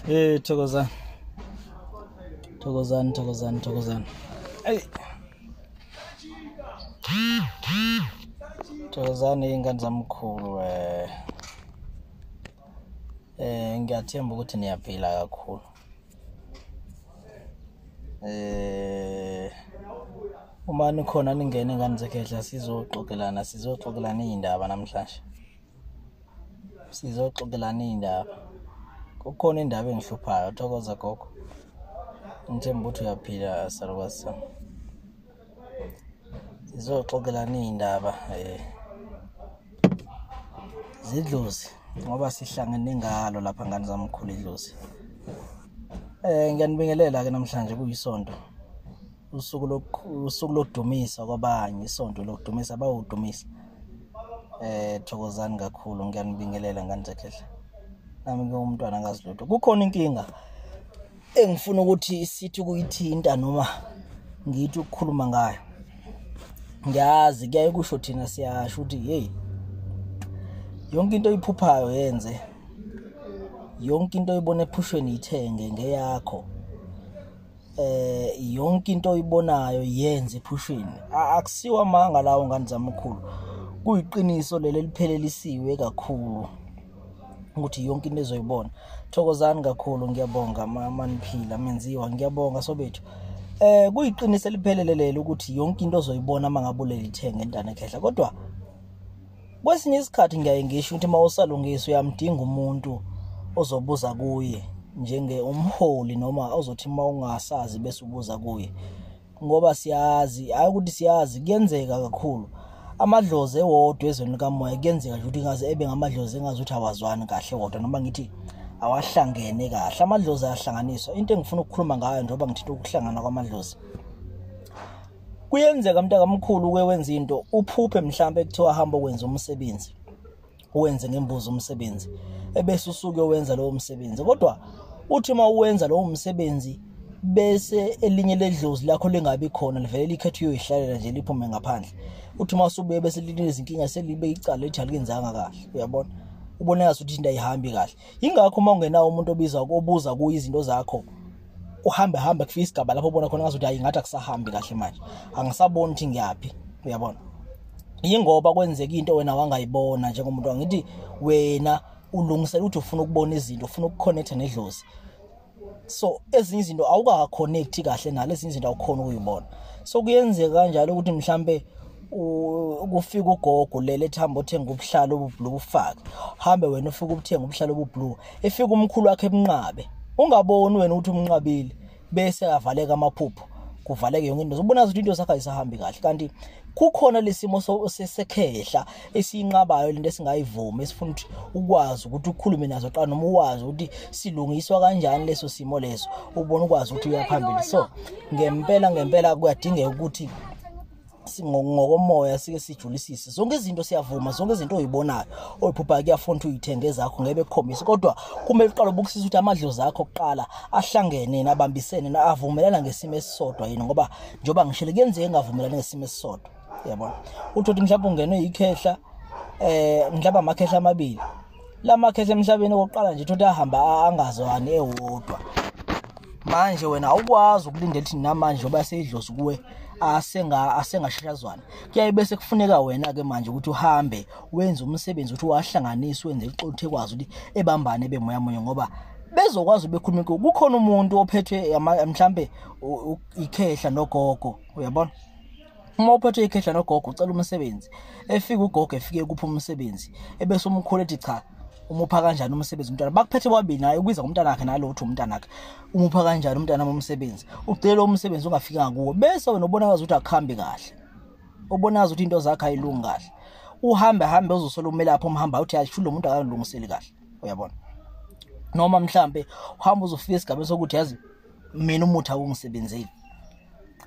Hey, thokozani. Thokozani, thokozani, thokozani. Hey. Thokozani ingane zamkhulu ngiyathemba ukuthi niyaphila kakhulu. Uma nikhona ningene ingane zekhehla sizoxoxelana, sizoxoxelana izindaba namhlanje. Sizoxoxelana izindaba. Kukhona indaba engihluphayo, thokoza gogo. Ngithemba ukuthi uyaphila salukazi sami. Sizoxoxelana izindaba zidlozi ngoba sihlangene ngalo lapha ngane zamkhulu idlozi. Ngiyanibingelela ke namhlanje kuyisonto. Usuku lokudumisa kwabanye, isonto lokudumisa bawudumisa. Thokozani kakhulu, ngiyanibingelela ngane zekhehla. Nami ngingumntwana angazi lutho. Kukhona inkinga engifuna ukuthi sithi ukuyithinta noma ngithi ukukhuluma ngayo. Ngiyazi kuyaye kusho thina siyasho ukuthi hey, yonke into oyiphuphayo yenze, yonke into oyibona ephushweni ithenge ngeyakho, yonke into oyibonayo yenze ephushweni. Akusiwa amanga lawo ngane zamkhulu, kuyiqiniso leli eliphelelisiwe kakhulu ukuthi yonke into ezoyibona. Thokozani kakhulu, ngiyabonga maniphila menziwa, ngiyabonga sobethu. Kuyiqiniso eliphelele leli ukuthi yonke into ozoyibona mangabe ulithenge entana ekhehla. Kodwa kwesinye isikhathi ngiyaye ngisho ukuthi mawusalungisa uyamdinga umuntu ozobuza kuye njenge umholi, noma ozothi mawungasazi bese ubuza kuye, ngoba siyazi, hayi ukuthi siyazi, kuyenzeka kakhulu amadlozi ewodwa ezweni likamoya, kuyenzeka nje ukuthi ngaze ebe ngamadlozi engazi ukuthi awazwani kahle wodwa, noma ngithi awahlangene kahle. Amadlozi ayahlanganiswa. Into engifuna ukukhuluma ngayo njengoba ngithinta ukuhlangana kwamadlozi, kuyenzeka mntakamkhulu uke wenza into, uphuphe mhlambe kuthiwa hamba ukwenza umsebenzi, uwenze ngembuzo umsebenzi, ebese usuke wenza lowo msebenzi. Kodwa uthi uma uwenza lowo msebenzi bese elinye ledlozi lakho lingabi khona, livele likhethe uyoyihlalela nje liphume ngaphandle. Uthi uma usubuye bese linezinkinga, selibe icala lithi alikenzanga kahle. Uyabona, ubona ngathi into ayihambi kahle. Ingakho uma ungenawo umuntu obiza obuza kuyo izinto zakho, uhambe hambe kufika isigaba lapho ubona khona ngathi hayi, ngathi akusahambi kahle manje, angisaboni ukuthi ngiyaphi. Uyabona, yingoba kwenzeka into wena wangayibona njengomuntu. Angithi wena ulungisela ukuthi ufuna ukubona izinto, ufuna ukuconnect nedlozi, so ezinye izinto awukaconnect kahle nalo, ezinye izinto awukhona ukuyibona. So kuyenzeka kanjalo ukuthi mhlambe kufika ugogo lele ethamba othenga ubuhlalo obublue, ufake hambe wena ufike ubuthenga ubuhlalo obublue, efika umkhulu wakhe emnqabe, ungaboni wena ukuthi umnqabile, bese avaleka amaphupho, kuvaleke yonke into, ubona ukuthi into zakho ayisahambi kahle. Kanti kukhona lesimo sekhehla esiyinqabayo, lento esingayivumi, esifuna ukuthi ukwazi ukuthi ukhulume nazo qala, noma uwazi ukuthi silungiswa kanjani leso simo leso, ubone ukwazi ukuthi uya phambili. So ngempela ngempela kuyadingeka ukuthi ngokomoya sike sijulisise zonke izinto. Siyavuma zonke izinto oyibonayo oyiphuphayo kuyafuna ukuthi uyithenge ezakho, ngeke bekukhombise, kodwa kumele uqale ubukisise ukuthi amadlozi akho kuqala ahlangene nabambisene avumelana ngesimo esisodwa yini, ngoba njengoba ngishilo kuyenzeka engavumelani ngesimo esisodwa. Uyabona, uthi ukuthi mhlawumbe ungenwe ikhehla, mhlawumbe amakhehla amabili, lamakhehla emhlabeni okokuqala nje uthi ahamba angazwani ewodwa. Manje wena awukwazi ukulindela ukuthi namanje njengoba seyidlozi kuwe asengasheshazwana, kuyaye bese kufuneka wena ke manje ukuthi uhambe wenze umsebenzi ukuthi wahlanganise, wenze ixoxo ekwazi ukuthi ebambane bemoya munye, ngoba bezokwazi bekhuluma. Kukhona umuntu ophethwe mhlambe ikhehla nogogo. Uyabona, uma uphethwe ikhehla nogogo ucela umsebenzi, efika ugogo efike kupha umsebenzi, ebese umkhulu ethi cha, umupha kanjani umsebenzi umntwana? Bakuphethe bobabili, naye ukubiza ngomntana wakhe nalo uthi umntana wakhe, umupha kanjani umntana umsebenzi? Ugcile umsebenzi ungafikanga kuwo, bese wena ubona ukuthi akuhambi kahle, ubona ukuthi into zakhe ayilungi kahle, uhambe hambe uzosola umelaphi umhamba uthi ayisho lo muntu akalungiseli kahle. Uyabona, noma mhlambe uhamba uzofika esigabeni sokuthi yazi mina umuthi awungisebenzeli.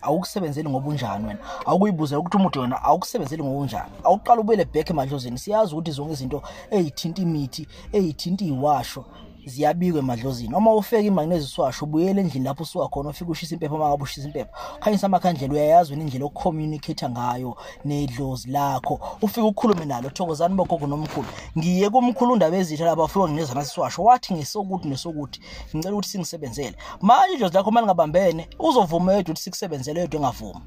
Awukusebenzeli ngoba unjani wena? Awukuyibuza ukuthi umuthi wena awukusebenzeli ngokunjani? Awuqala ubuyele back emadlozini. Siyazi ukuthi zonke izinto eyithinta imithi, eyithinta iwasho, Ziyabikwa emadlozini. Uma ufeka imagnesium siwasho, ubuyele endlini lapho usuka khona, ufike ushisa impepho. Uma ngabe ushisa impepho, khanyisa amakhandlela, uyayazi wena indlela okucommunicate ngayo nedlozi lakho, ufike ukhulume nalo. Thokozani bogogo nomkhulu, ngiye kumkhulu undaba ezitha lapha, ufike nginezana siwasho, wathi ngesokuthi nesokuthi, ngicela ukuthi singisebenzele. Manje idlozi lakho malingabambene, uzovuma yedwa ukuthi sikusebenzele, yedwa engavumi,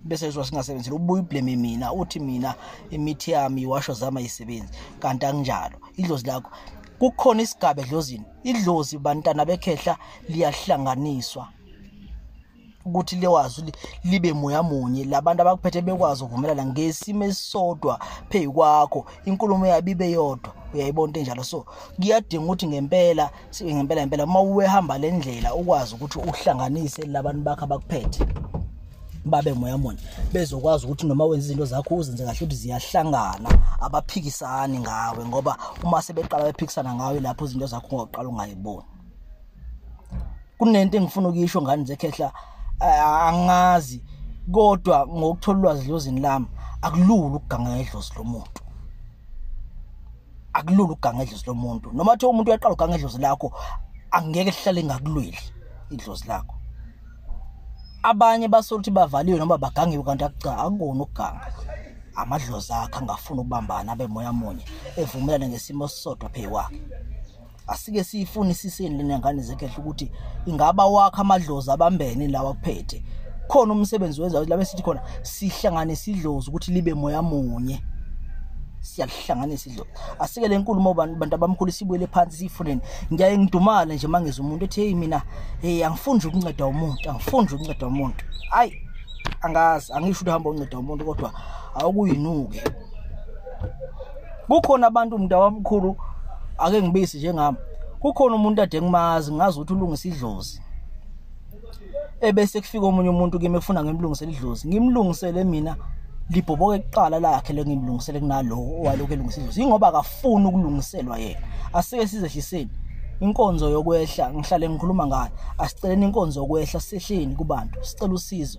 bese izwa singasebenzile, ubuye ublame mina, uthi mina imithi yami iwasho zama ayisebenzi, kanti akunjalo. Idlozi lakho kukhona isigaba edlozini. Idlozi, bantana bekhehla, liyahlanganiswa ukuthi liwazi libe moya munye, labantu abakuphethe bekwazi ukuvumelana ngesimo esisodwa phezu kwakho, inkulumo yabo ibe yodwa. Uyayibona into enjalo? So kuyadinga ukuthi ngempela ngempela ngempela uma uwehamba le ndlela ukwazi ukuthi uhlanganise labantu bakho abakuphethe babe moya munye, bezokwazi ukuthi noma wenza izinto zakho uzenze kahle, ukuthi ziyahlangana, abaphikisani ngawe, ngoba uma sebeqala bephikisana ngawe lapho izinto zakho ungaqala ungayiboni. Kunento engifuna ukuyisho ngani zekhehla, angazi, kodwa ngokuthola ulwazi edlozini lami, akulula ukuganga ngedlozi lomuntu, akulula ukuganga edlozi lomuntu. Noma kuthiwa umuntu uyaqala uganga edlozi lakho, angeke lihlale ngakulweli idlozi lakho. Abanye basola ukuthi bavaliwe noma bagangiwe, kanti akucha, akukona ukuganga. Amadlozi akhe angafuni ukubambana, abe moya munye, evumelane ngesimo esisodwa phezu kwakhe. Asike siyifunisiseni lena ngane zekhehla, ukuthi ingaba wakho amadlozi abambene lawa kuphethe khona umsebenzi wenza labe sithi khona sihlanganise idlozi ukuthi libe moya munye, siyalihlanganisa idlozi. Asike le nkulumo, bantu abamkhulu, sibuyele phansi siyifuneni. Ngiyaye ngidumale nje mangizwa umuntu ethi, "Hey mina, hey, angifuni nje ukunceda umuntu, angifuni nje ukunceda umuntu." Ayi, angazi, angisho ukuthi hamba unceda umuntu, kodwa awukuyinuke. Kukhona abantu, umuntu awamkhulu, ake ngibisi njengami, kukhona umuntu ade ngimazi, ngazi ukuthi ulungisa idlozi, ebese kufika omunye umuntu kimi efuna ngimlungisele idlozi, ngimlungisele mina, libhoboke kuqala lakhe lengimlungisele kunalo owalokhu elungisa idlozi, ingoba akafuni ukulungiselwa yena. Asike sizehliseni inkonzo yokwehla, ngihlale ngikhuluma ngayo. Asiceleni inkonzo yokwehla, sisehleni kubantu, sicela usizo,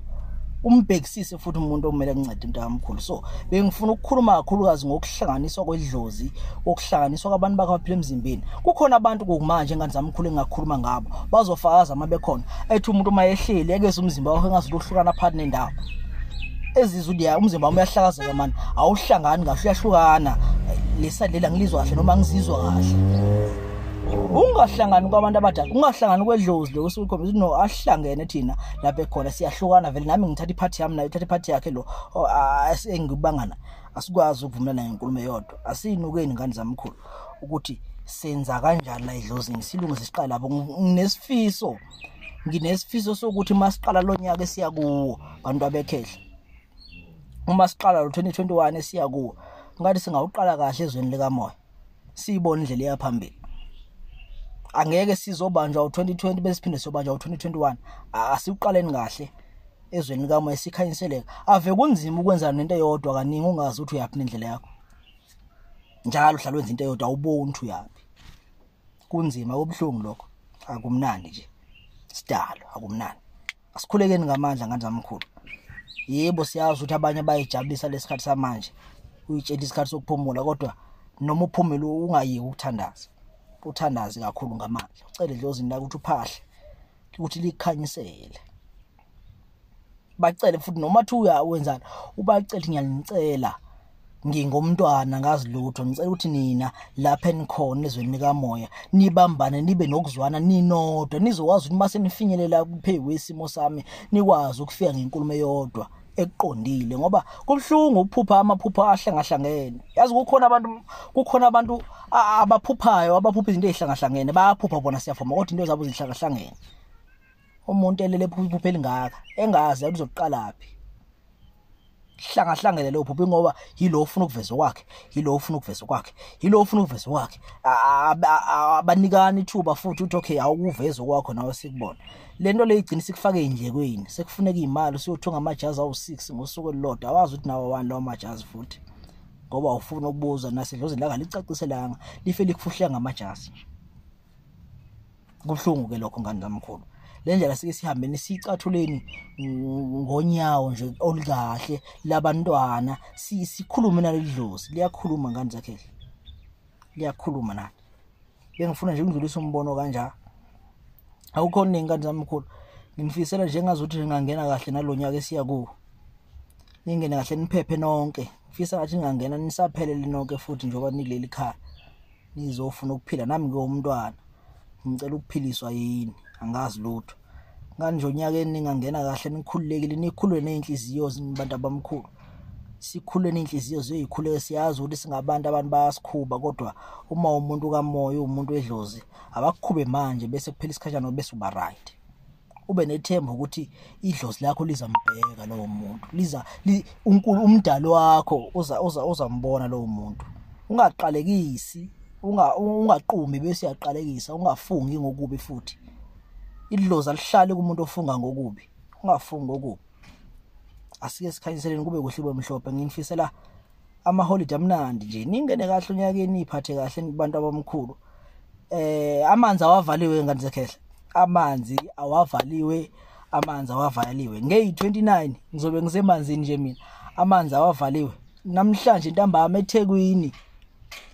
umbhekisise futhi umuntu okumele kuncede into yamkhulu. So bengifuna ukukhuluma kakhulukazi ngokuhlanganiswa kwedlozi, ukuhlanganiswa kwabantu bakho abaphila emzimbeni. Kukhona abantu kumanje, engane zamkhulu, engakhuluma ngabo, bazofakaza uma bekhona, ethi umuntu uma ehleli ekeze umzimba wakhe engazuthi uhlukana phakathi nendawo, ezizwa ukuthi ya, umzimba wami uyahlakazeka mani, awuhlangani kahle, uyahlukana, lesadlela ngilizwa kahle noma ngizizwa kahle. Ungahlangani kwabantu abadala, ungahlangani kwedlozi lokho sikhombisa ukuthi no, ahlangene thina lapha ekhona siyahlukana vele. Nami ngithatha iphathi yami, naye uthatha iphathi yakhe, lo engibangana asikwazi ukuvumelana ngenkulumo eyodwa. Asiyinukeni ngane zamkhulu ukuthi senza kanjani la edlozini, silungise, siqale lapho. Nginesifiso sokuthi masiqala lo nyaka esiya kuwo, bantu abekhehla, uma siqala lo 2021 esiya kuwo, ngathi singawuqala kahle ezweni likamoya, siyibone indlela eya phambili. Angeke sizobanjwa u2020 bese siphinde siyobanjwa u2021. Asiuqaleni kahle ezweni likamoya, sikhanyiseleka. Ave kunzima ukwenza nento eyodwa kaningi ungazi ukuthi uyaphi nendlela yakho. Njalo uhlala wenza into eyodwa, awuboni ukuthi uyaphi. Kunzima, kubuhlungu lokho, akumnandi nje sidalo, akumnandi. Asikhulekeni ngamandla ngane zamkhulu. Yebo, siyazi ukuthi abanye bayijabulisa lesikhathi samanje, uyitshela isikhathi sokuphumula, kodwa noma uphumile ungayiki ukuthandaza, uthandaze kakhulu ngamandla, ucele edlozini la ukuthi uphahle, ukuthi likhanyisele. Bacele futhi noma thi uya wenzani, ubacele, "Ngiyanicela, ngingumntwana, ngazi lutho, ngicela ukuthi nina lapha enikhona ezweni likamoya nibambane, nibe nokuzwana ninodwa, nizokwazi ukuthi mase nifinyelela phezu kwesimo sami nikwazi ukufika ngenkulumo eyodwa ekuqondile," ngoba kubuhlungu ukuphupha amaphupho ahlangahlangene. Yazi kukhona abantu abaphuphayo, abaphupha izinto ezihlangahlangene. Bayaphupha bona, siyavuma, kodwa into zabo zihlangahlangene. Umuntu elele iphupho elingaka engazi ukuthi uzoqalaphi, hlangahlangene leyo phupho, ngoba yilo ufuna ukuveza kwakhe, yilo ufuna ukuveza kwakhe, yilo ufuna ukuveza kwakhe. Abanikani ithuba futhi uthi, "Okay, awukuveza kwakho nawe sikubona." Lento le igcina sikufake endlekweni, sekufuneka imali usiyothenga amajazi awu6 ngosuku olulodwa, awazi ukuthi nawo wani lawo majazi futhi, ngoba ufuna ukubuza nasedlozini la ngalicaciselanga, life likufuhle ngamajazi. Kubuhlungu ke lokho, ngane zamkhulu. Le ndlela sike sihambeni, sicathuleni ngonyawo nje olukahle labantwana, sikhulume naleli dlozi. Liyakhuluma, ngane zakhe, liyakhuluma nathi. Bengifuna nje ukudlulisa umbono kanja. Awukho nengane zami mkhulu, nginifisela nje ngazuthi ningangena kahle nalonyaka esiya kuwo, ningene kahle niphephe nonke. Ngifisa ngathi ningangena nisaphelele nonke futhi njengoba nikuleli khaya nizofuna ukuphila. Nami ngiwumntwana ngicela ukuphiliswa yini, angazi lutho. Ngani nje onyakeni ningangena kahle nikhululekile, nikhulule nezinhliziyo bantu abamkhulu, sikhulule nezinhliziyo ziyikhuleke. Siyazi ukuthi singabantu, abantu bayasikhuba, kodwa uma umuntu kamoya umuntu wedlozi abakukhube manje bese kuphela isikhashana bese uba right. Ube nethemba ukuthi idlozi lakho lizambheka lowo muntu, liza uNkulunkulu umdali wakho uzambona lowo muntu. Ungaqalekisi, ungaqumi bese uyaqalekisa, ungafungi ngokubi futhi. Idlozi alihlali kumuntu ofunga ngokubi, ungafungi ngokubi. Asike sikhanyiseleni kube kuhle kube mhlophe. Nginifisela amaholide amnandi nje, ningene kahle onyakeni, niphathe kahle kubantu abamkhulu. Amanzi awavaliwe ngane zekhehla, amanzi awavaliwe, amanzi awavaliwe. Ngeyi-29 ngizobe ngisemanzini nje mina, amanzi awavaliwe. Namhlanje ntambama eThekwini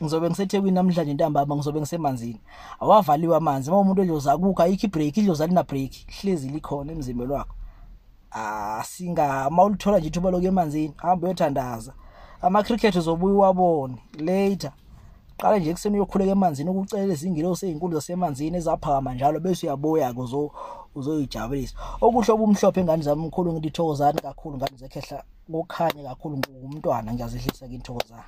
ngizobe ngiseThekwini, namhlanje ntambama ngizobe ngisemanzini, awavaliwe amanzi. Uma umuntu edlozi akukho, ayikho ibreak, idlozi alina break, hlezi likhona emzimbeni wakho. Asinga uma ulithola nje ithuba lokuya emanzini, hamba uyothandaza. Ama-cricket uzobuya uwabone later. Qala nje ekuseni uyokhuleka emanzini, ukucela izingilosi ezinkulu zasemanzini ezaphakama njalo, bese uyabuya-ke uzoyijabulisa. Okuhle obumhlophe ngane zami mkhulu, ngithi thokozani kakhulu ngane zekhehla, kukhanye kakhulu ngumntwana, ngiyazehlisa ngithokozani.